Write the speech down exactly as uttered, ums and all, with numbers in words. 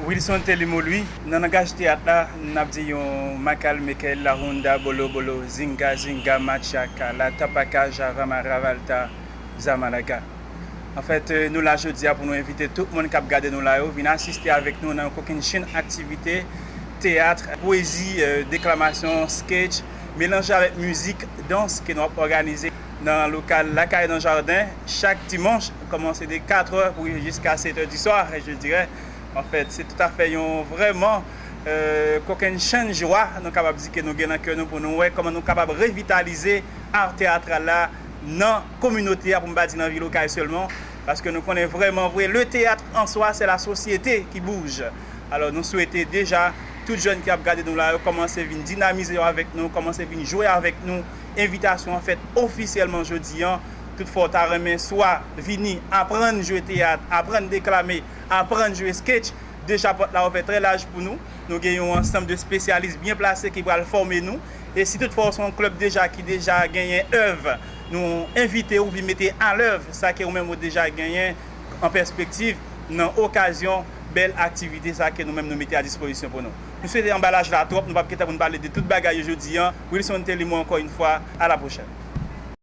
Wilson Telimo Louis, nan langaj teyat la, n ap di yon makal mekel, la honda, bolo bolo, zinga zinga, machaka, la tapaka, jarama, ravalta, zamalaga. Anfèt, nou la jodi a pou nou envite tout moun k ap gade nou la yo vin asiste avèk nou nan yon kokennchenn aktivite teyat, pwezi, deklamasyon, sketch, melanje avèk mizik, dans ke nou ap òganize nan lokal Lakay nan Jaden chak dimanch, kòmanse de katrè pou rive jiska setè di swa, je dirais. Anfèt, se toutafè yon vrèman kokennchenn jwa nou kapab di ke nou gen nan kè nou pou nou wè kòman nou kapab revitalize ar teyatral la nan kominote a, pou m pa di nan vil Okay sèlman, paske nou konnen vrèman vre, le teyat an swa, se la sosyete ki bouj. Alò, nou swete deja tout jèn ki ap gade nou la yo kòmanse vin dinamize yo avèk nou, kòmanse vin jwe avèk nou. Envitasyon an fèt ofisyèlman jodi an. Toutfwa w ta renmen swa vini aprann jwe teyat, aprann deklame, aprann jwe sketch, deja pòt la ouvè trè laj pou nou. Nou gen yon ansanm de espesyalis byen plase ki pral fòme nou. E si toutfwa w se yon klèb deja ki deja genyen èv, nou envite w vin mete alèv sa ke ou menm ou deja genyen an pèspektiv nan okazyon bèl aktivite sa ke nou menm nou mete a dispozisyon pou nou. Nou swete anbalaj la twòp, nou p ap gen tan pou nou pale de tout bagay yo jodi an. Wilson Telimo, encore une fois, à la prochaine.